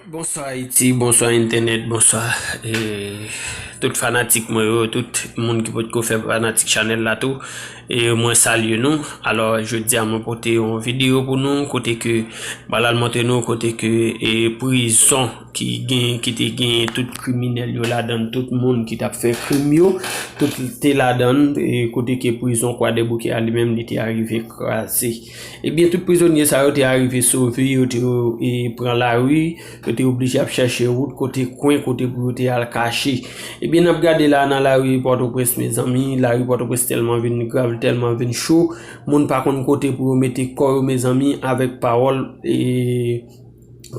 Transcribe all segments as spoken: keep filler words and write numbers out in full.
Bonswa Ayiti, bonswa entènèt, bonswa, eh, tout fanatik mwen yo, tout moun ki potko fè fanatik chanèl la tou. E mwen salye nou. Alò, jodi a mwen pote yon videyo pou nou, kote ke m pral montre nou kote ke, e, prizon ki gen, ki te gen tout kriminèl yo ladan, tout moun ki t ap fè krim yo, tout te ladan, e, kote ke prizon Kwadèboukè a li menm li te arive kraze. Ebyen, tout prizonye sa yo te arive sove, yo te, e, pran lari, yo te oblije ap chèche wout kote kwen, kote pou yo te al kache. Ebyen, n ap gade la nan lari Pòtoprens, mezanmi, lari Pòtoprens tèlman vin grav, tèlman vin cho, moun pa konn kote pou yo mete kò yo, mezanmi, avèk pawòl, e,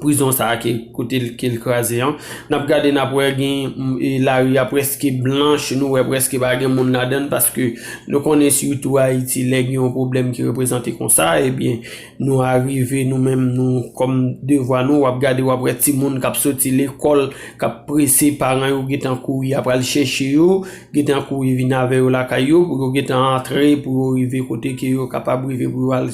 prizon sa a ke kote l, ke l kraze an. N ap gade, n ap wè gen, mm, e, lari a prèske blanch, nou wè prèske pa gen moun ladan l, paske nou konnen sitou Ayiti, lè gen yon pwoblèm ki reprezante konsa, ebyen, nou arive, nou menm, nou, kòm devwa nou, w ap gade, w ap wè timoun k ap soti lekòl, k ap prese, paran yo gentan kouri, y ap al chèche yo, gentan kouri vin avè yo lakay yo, pou yo gentan antre, pou yo rive kote ke yo kapab rive, pou yo al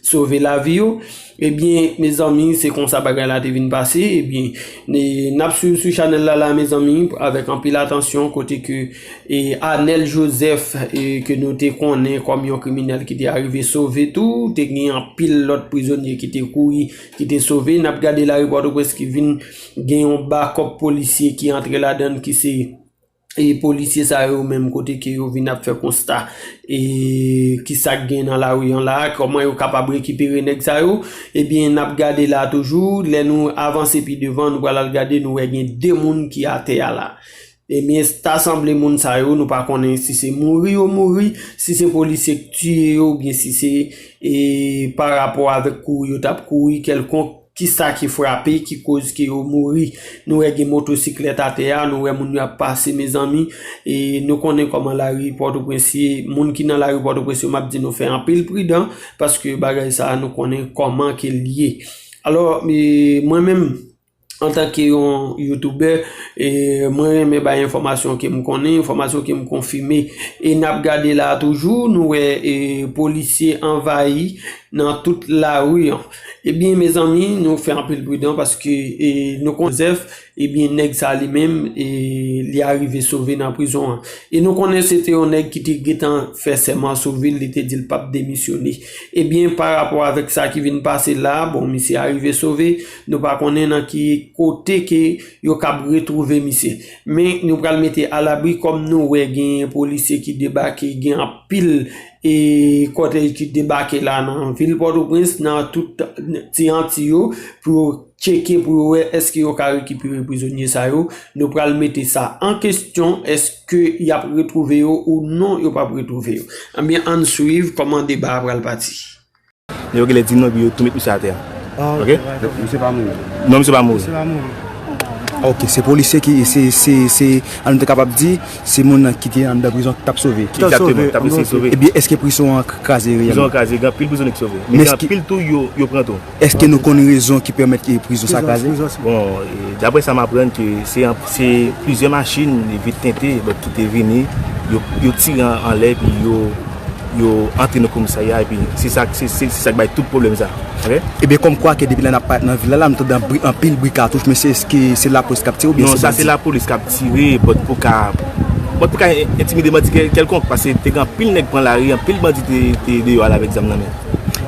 sove lavi yo. Ebyen, mezanmi, se konsa bagay la te vin pase. Ebyen, e, n ap swiv sou chanèl la, la, mezanmi, avèk anpil atansyon, kote ke, e, Anèl Joseph, e, ke nou te konnen kòm yon kriminèl ki te arive sove tou, te gen anpil lòt prizonye ki te kouri, ki te sove. N ap gade lari Pòtoprens ki vin gen yon bakòp polisye ki antre ladan l, ki se e polisye sa yo menm kote ke yo vin ap fè konsta, e kisa k gen nan lari an la, kòman yo kapab rekipere nèg sa yo. Ebyen, n ap gade la toujou, lè nou avanse pi devan, nou pral al gade, nou wè gen de moun ki atè a la. Ebyen, ta sanble moun sa yo, nou pa konnen si se mouri yo mouri, si se polisye k tiye yo, oubyen si se, e, pa rapò avèk kouri yo t ap kouri kèlkonk, kisa ki frape, ki koz ke yo mouri. Nou wè gen motosiklèt atè a, nou wè moun yo ap pase, mezanmi. E nou konnen kòman lari Pòtoprens ye. Moun ki nan lari Pòtoprens yo, m ap di nou fè anpil pridan, paske bagay sa a, nou konnen kòman ke l ye. Alò, e, mwen menm, antanke yon youtubè, e, mwen renmen bay enfòmasyon ke m konnen, enfòmasyon ke m konfime. E n ap gade la a toujou, nou wè, e, polisye anvayi nan tout lari an. Ebyen, mezanmi, nou fè anpil pridan paske, e, nou konnen Joseph, ebyen, nèg sa li menm, e, li arive sove nan prizon an. E nou konnen se te yon nèg ki te gentan fè sèman sou vi l, li te di l p ap demisyone. Ebyen, pa rapò avèk sa ki vin pase la, bon, misye arive sove, nou pa konnen nan ki kote ke yo kab retwouve misye. Men nou pral mete alabri, kòm nou wè gen polisye ki debake, gen anpil e kòtèj ki debake la nan vil Pòtoprens, nan tout ti Anti yo, pou yo tcheke, pou yo wè èske yo ka rekipere prizonye sa yo. Nou pral mete sa an kesyon, èske y ap retwouve yo ou non, yo p ap retwouve yo. Ebyen, ann swiv kòman deba a pral pati. Yo genlè di non, epi yo tou met misye atè a. Ah, ok. Ok? Misye pa mouri. Non, misye pa mouri. Misye pa mouri. Ok, se polisye ki, se, se, se, an nou te kapab di, se moun nan ki te anndan prizon ki t ap sove. Ki t ap sove. Egzakteman, t ap eseye sove. Ebyen, èske prizon an k-, kraze reyèlman? Prizon an kraze, gen anpil prizonye ki sove. Men gen anpil tou yo, yo pran tou. Èske nou konn rezon ki pèmèt ke prizon sa kraze? Bon, e, daprè sa m aprann ke se an, se plizyè machin vit tente, donk, ki te vini, yo, yo tire an, anlè, epi yo yo antre nan komisarya, epi se sa, se, se, se sa k bay tout pwoblèm sa. Ok? Ebyen, kòmkwa ke depi lè n ap parèt nan vil la, la, nou tande anpil, anpil bri katouch, men se, èske se lapolis k ap tire oubyen se bandi? Non, sa se lapolis k ap tire, but pou ka, but pou ka entimide bandi kèl-, kèlkonk, paske te gen anpil nèg pran lari, anpil bandi te, te deyò a la avèk zam nan men.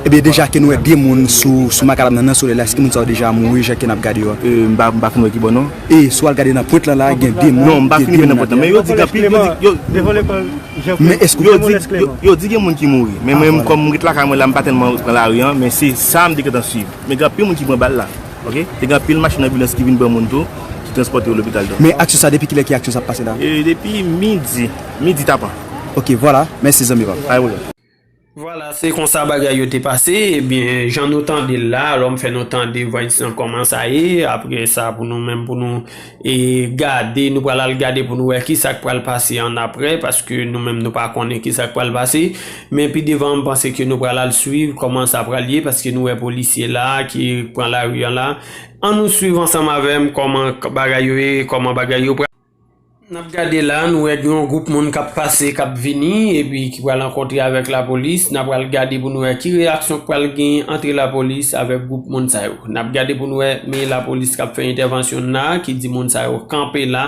Ebyen, deja ke nou wè de moun sou, sou makadam nan, nan solèy la, èske moun sa yo deja mouri, jan ke n ap gade yo a? E, m pa, m pa fin wè ki bò non. E, si w al gade nan pwent lan la, gen de moun, non, m pa fin rive nan pwent lan, men yo di gen anpil, yo di, yo, Men èske yo di, yo, yo di gen moun ki mouri. Men mwen menm, kòm m ret lakay mwen la, m pa tèlman pran lari an, men se sa m te gentan swiv. Men gen anpil moun ki pran bal la. Ok? Te gen anpil machin anbilans ki vin pran moun tou, ki transpòte yo lopital tou. Men aksyon sa, depi kilè ki aksyon sa ap pase la? E, depi midi, midi tapan. Ok, vwala. Mèsi, zanmi pa m. Pa gen pwoblèm. Vwala, se konsa bagay yo te pase. Ebyen, jan nou tande l la, alò m fè nou tande voice lan kòman sa ye. Apre sa, pou nou menm, pou nou e gade, nou pral al gade pou nou wè ki sa k pral pase annapre, paske nou menm nou pa konnen ki sa k pral pase. Men pi devan, m panse ke nou pral al swiv kòman sa pral ye, paske nou wè polisye la ki pran lari an la. Ann nou swiv ansanm avè m kòman bagay yo ye, kòman bagay yo pral. N ap gade la, nou wè gen yon gwoup moun k ap pase, k ap vini, epi ki pral rankontre avèk lapolis. N ap pral gade pou nou wè ki reyaksyon k pral gen ant lapolis avèk gwoup moun sa yo. N ap gade pou nou wè, men lapolis k ap fè entèvansyon la, ki di moun sa yo kanpe la,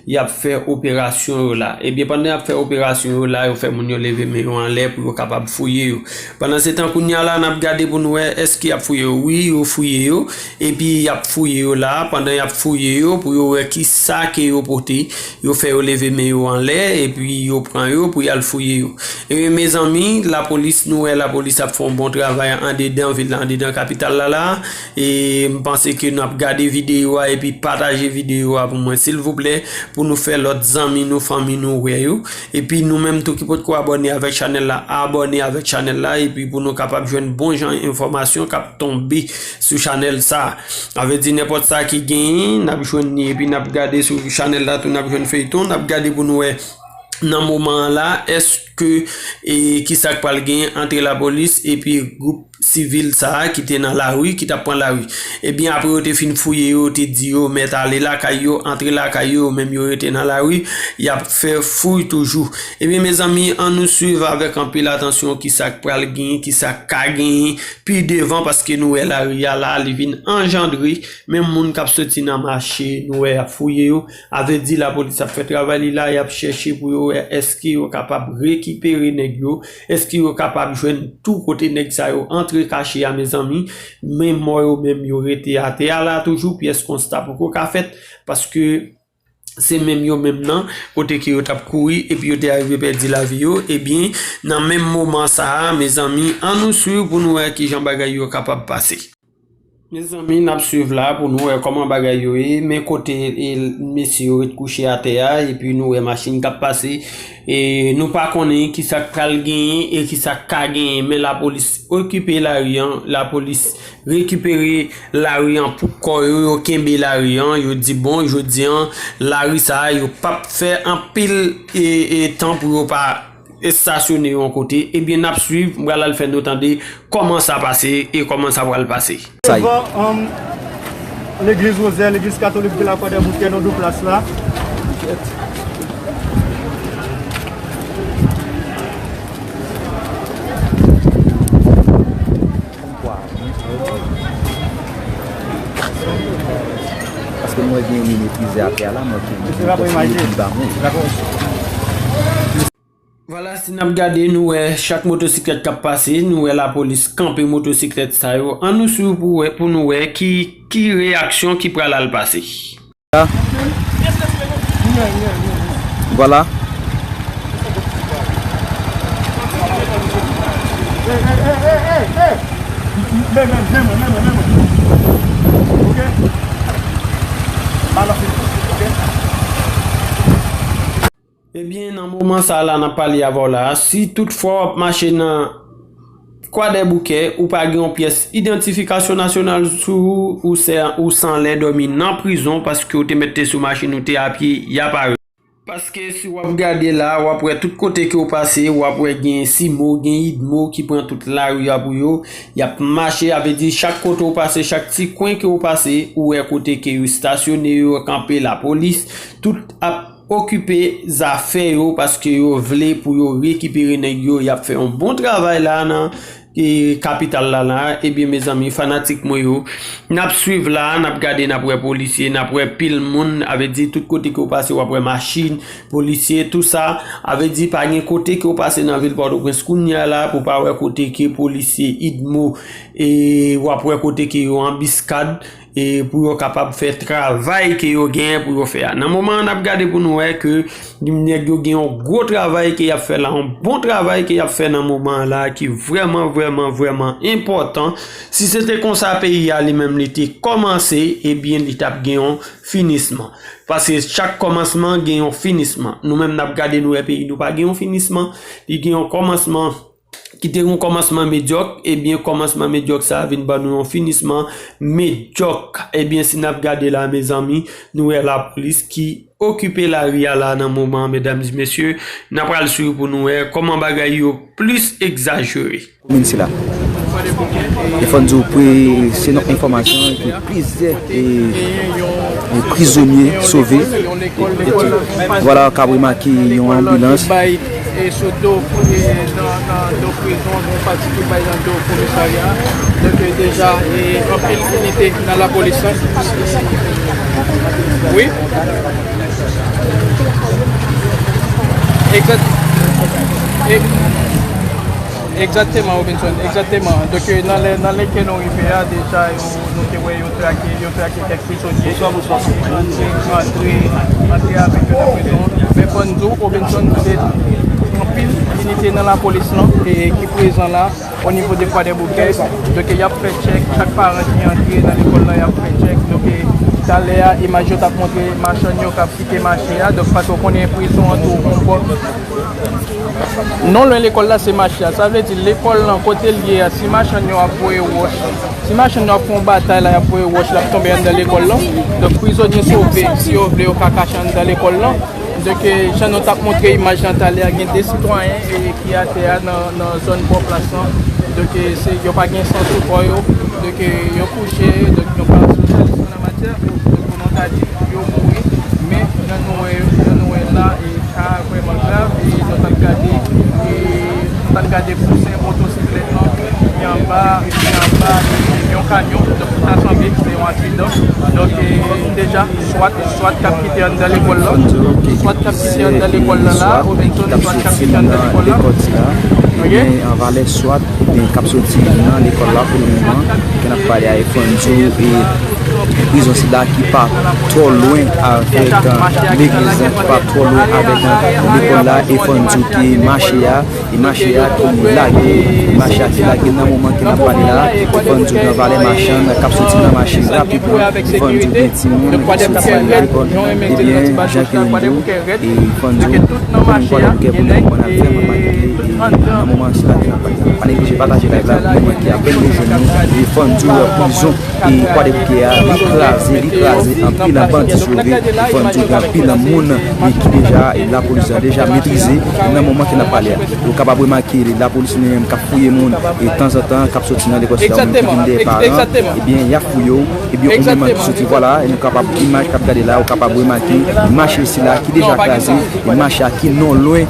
y ap fè operasyon yo la. Ebyen, pandan y ap fè operasyon yo la, yo fè moun yo leve men yo anlè pou yo kapab fouye yo. Pandansetan, kounye a la, n ap gade pou nou wè èske y ap fouye yo. Wi, yo fouye yo. Epi, y ap fouye yo la. Pandan y ap fouye yo, pou yo wè ki sa ke yo pote, yo fè yo leve men yo anlè, epi yo pran yo pou y al fouye yo. Ebyen, mezanmi, lapolis, nou wè lapolis ap fè yon bon travay andedan vil la, andedan kapital la la. E m panse ke n ap gade videyo a epi pataje videyo a pou mwen, silvouplè, pou nou fè lòt zanmi nou, fanmi nou wè yo. Epi nou menm tou ki potko abòne avèk chanèl la, abòne avèk chanèl la, epi pou nou kapab jwenn bon jan enfòmasyon k ap tonbe sou chanèl sa. Sa vle di nenpòt sa ki genyen, n ap jwenn li, epi n ap gade sou chanèl la tou, n ap jwenn feyton, n ap gade pou nou wè nan moman an la, èske, e, ki sa k pral genyen ant lapolis epi gwoup sivil sa a ki te nan lari, ki t ap pran lari. Ebyen, apre yo te fin fouye yo, yo te di yo mèt ale lakay yo, antre lakay yo, yo menm yo rete nan lari, y ap fè fouy toujou. Ebyen, mezanmi, ann nou swiv avèk anpil atansyon ki sa k pral genyen, ki sa k ka genyen pi devan, paske nou wè lari a la, li vin anjandre, menm moun k ap soti nan mache, nou wè y ap fouye yo. A vle di lapolis ap fè travay li la, y ap chèche pou yo wè èske yo kapab rekipere nèg yo, èske yo kapab jwenn tou kote nèg sa yo antre kache a, mezanmi. Men mò yo menm yo rete atè a la toujou, pyès konsta poko ka fèt, paske se menm yo menm nan, kote ke yo t ap kouri, epi yo te arive pèdi lavi yo, ebyen, nan menm moman sa a, mezanmi, ann nou swiv pou nou wè kijan bagay yo kapab pase. Mezanmi, n ap swiv la pou nou wè kòman bagay yo ye, men kote, e, mesye yo ret kouche atè a, epi nou wè machin k ap pase, e nou pa konnen ki sa k pral genyen e ki sa k ka genyen, men lapolis okipe lari an, lapolis rekipere lari an pou kò yo, yo kenbe lari an, yo di bon, jodi an, lari sa a, yo p ap fè anpil, e, e, tan pou yo pa estasyone yon kote, ebyen, n ap swiv, m pral al fè nou tande kòman sa pase e kòman sa pral pase. Sa y- Devan, um, legliz Wozè, legliz katolik de la Kwadèboukè, nan do plas la. Paske mwen gen yon mini frize atè a la, mwen gen yon mini frize ba mwen. Vwala, si n ap gade, nou wè chak motosiklèt k ap pase, nou wè lapolis kanpe motosiklèt sa yo. Ann nou swiv pou wè, pou nou wè ki, ki reyaksyon ki pral al pase. Vwala. Ebyen, nan moman sa a la n ap pale avè w la a, si toutfwa w ap mache nan Kwadèboukè, ou pa gen yon pyès idantifikasyon nasyonal sou ou, ou se, ou se anlè dòmi nan prizon, paske w te mèt te sou machin, ou te apye, y ap arete w. Paske si w ap gade la, w ap wè tout kote ke w pase, w ap wè gen CIMO, gen IDMO ki pran tout lari a pou yo. Y ap mache, a vle di chak kote w pase, chak ti kwen ke w pase, ou wè kote ke yo estasyone, yo kanpe, lapolis, tout ap okipe zafè yo paske yo vle pou yo rekipere nèg yo. Y ap fè yon bon travay la nan, e, kapital la la. Ebyen, mezanmi, fanatik mwen yo, n ap swiv la, n ap gade, n ap wè polisye, n ap wè pil moun. A vle di, tout kote ke w pase, w ap wè machin, polisye, tou sa. A vle di, pa gen kote ke w pase nan vil Pòtoprens kounye a la pou pa wè kote ke polisye, IDMO, e w ap wè kote ke yo anbiskad, e pou yo kapab fè travay ke yo genyen pou yo fè a. Nan moman an, n ap gade pou nou wè ke nèg yo gen yon gwo travay ke y ap fè la, yon bon travay ke y ap fè nan moman an la, ki vrèman, vrèman, vrèman enpòtan. Si se te konsa peyi a li menm li te kòmanse, ebyen, li t ap gen yon finisman. Paske chak kòmansman gen yon finisman. Nou menm n ap gade, nou wè peyi nou pa gen yon finisman, li gen yon kòmansman. ki te yon kòmansman medyòk, ebyen, kòmansman medyòk sa a vin ban nou yon finisman medyòk. Ebyen, si n ap gade la, mezanmi, nou wè lapolis ki okipe lari a la nan moman, medam e mesye, n ap pral swiv pou nou wè kòman bagay yo plis egzajere. Komin sila. E fò n di w, pre-, se yon enfòmasyon ke plizyè, e, e prizonye sove. Vwala, w ka remake yon anbilans. E sou do, e nan, nan do prizon, yon pati ki bay nan do komisarya. Donk, e deja, e anpil inite nan lapolis la. Wi. Egzat-, e-, egzakteman, Robinson, egzakteman. Donk, e nan lè, nan lè ke nou rive a, deja, yo, nou te wè yo trake, yo trake kèk prizonye. Antre, antre, antre avèk yo nan prizon. Men fò n di w, Robinson, se anpil inite nan lapolis lan, e ki prezan la, o nivo de Kwadèboukè. Donk, y ap fè tchèk, chak paran ki antre nan lekòl la, y ap fè tchèk. Donk, e, talè a, imaj yo t ap montre machann yo k ap kite mache a. Donk, paske w konnen prizon an tou, yon bò. Non lwen lekòl la, se mache a. Sa vle di, lekòl lan, kote l ye a, si machann yo ap voye wòch, si machann yo ap fè yon batay la, y ap voye wòch, l ap tonbe anndan lekòl lan. Donk, prizonye sove, si yo vle, yo ka kache anndan lekòl lan. Donk, e, jan nou t ap montre imaj lan talè a, gen de sitwayen, e, ki atè a nan, nan zòn bò plas lan. Donk, e, se, yo pa gen san sou kò yo. Donk, e, yo kouche, donk, nou pa espesyalis an la matyè. Donk, pou nou ta di yo mouri. Men, jan nou wè, jan nou wè la, e, ka vrèman grav. E, nou t ap gade, e, nou t ap gade kousen motosiklèt lan, ki anba, ki anba, e, yon kamyon. Donk, sa sanble se yon aksidan. Donk, e, deja, swat, swat k ap kite anndan lekòl lan. Swat k ap kite anndan lekòl lan la, Robinson, swat k ap kite anndan lekòl lan. Ok? Ebyen, an valè swat, ebyen, k ap soti nan lekòl la pou le moman, ke n ap pale a, e fò n di w, e prizon sila ki pa twò lwen avèk, e, legliz lan, ki pa twò lwen avèk, e, lekòl la, e fò n di w ke mache a, e mache a ki lage, mache a ki lage nan moman ke n ap pale la, e fò n di w nan valè machann k ap soti nan mache rapidman, e fò n di w gen timoun ki soti al lekòl, ebyen, jan ke nou di w, e fò n di w, komin Kwadèboukè pou le moman n ap vrèman panike, e nan moman sila ke n ap pale. Pa neglije pataje live la pou nou manke apèn rejoine nou, e fò n di w prizon e Kwadèboukè a, li kraze, li kraze, anpil bandi sove, e fò n di w gen anpil moun, e ki deja, e lapolis la deja metrize nan moman ke n ap pale a. Ou kapab remake lapolis li menm k ap fouye moun, e tanzantan, k ap soti nan lekòl sila, moun ki vin dèyè paran, ebyen, y ap fouye w, ebyen, ou menm ki soti, vwala, e nou kapab, imaj k ap gade la, ou kapab remake mache sila ki deja kraze, e mache a ki non lwen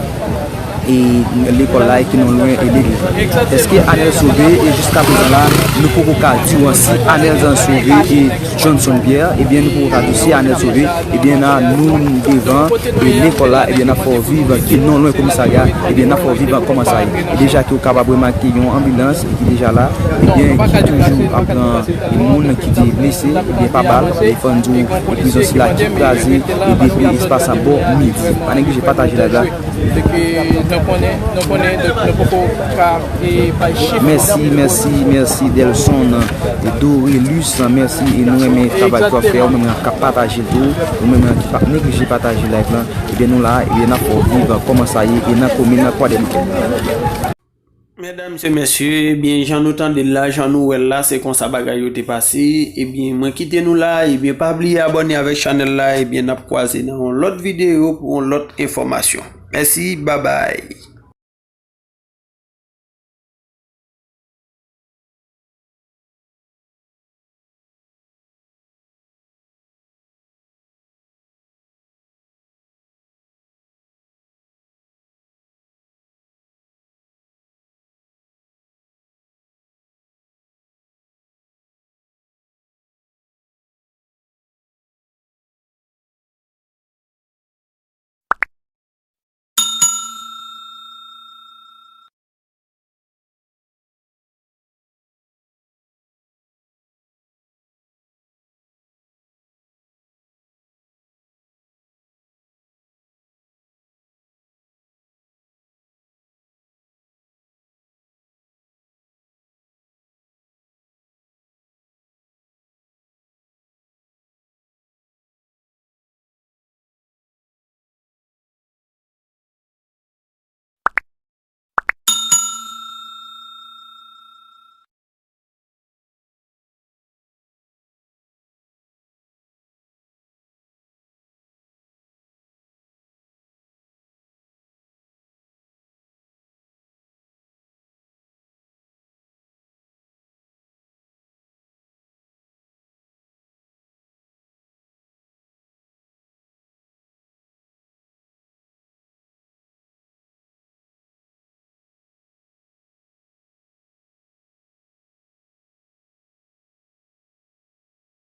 e lekòl la e ki non lwen e legliz la. Èske Anèl sove? E jiska prezan la, nou poko ka di w si Anèl sove e Johnson Pierre, ebyen, nou poko ka di w si Anèl sove, ebyen, la, nou devan e lekòl la, ebyen, n ap fè w viv ki non lwen komisarya, ebyen, n ap fè w viv kòman sa ye. E deja ke w kapab remake yon anbilans ki deja la, ebyen, ki toujou ap pran moun ki te blese, ebyen, pa bal, e fò n di w, e prizon sila ki kraze, e detwi espas bò midi. Pa neglije pataje live la. Se ke nou konnen, nou konnen, donk, nou poko ka, e, bay chif. Mèsi, mèsi, mèsi, Delson, e, Dorelus, mèsi, e nou renmen travay ke w ap fè, ou menm k ap pataje l tou, ou menm ki p ap neglije pataje live lan, ebyen, nou la, ebyen, n ap fè w viv kòman sa ye, e nan komin Kwadèboukè. Medam e mesye, ebyen, jan nou tande l la, jan nou wè l la, se konsa bagay yo te pase. Ebyen, mwen kite nou la, ebyen, pa bliye abòne avèk chanèl la, ebyen, n ap kwaze nan yon lòt videyo pou yon lòt enfòmasyon. Mèsi, babay.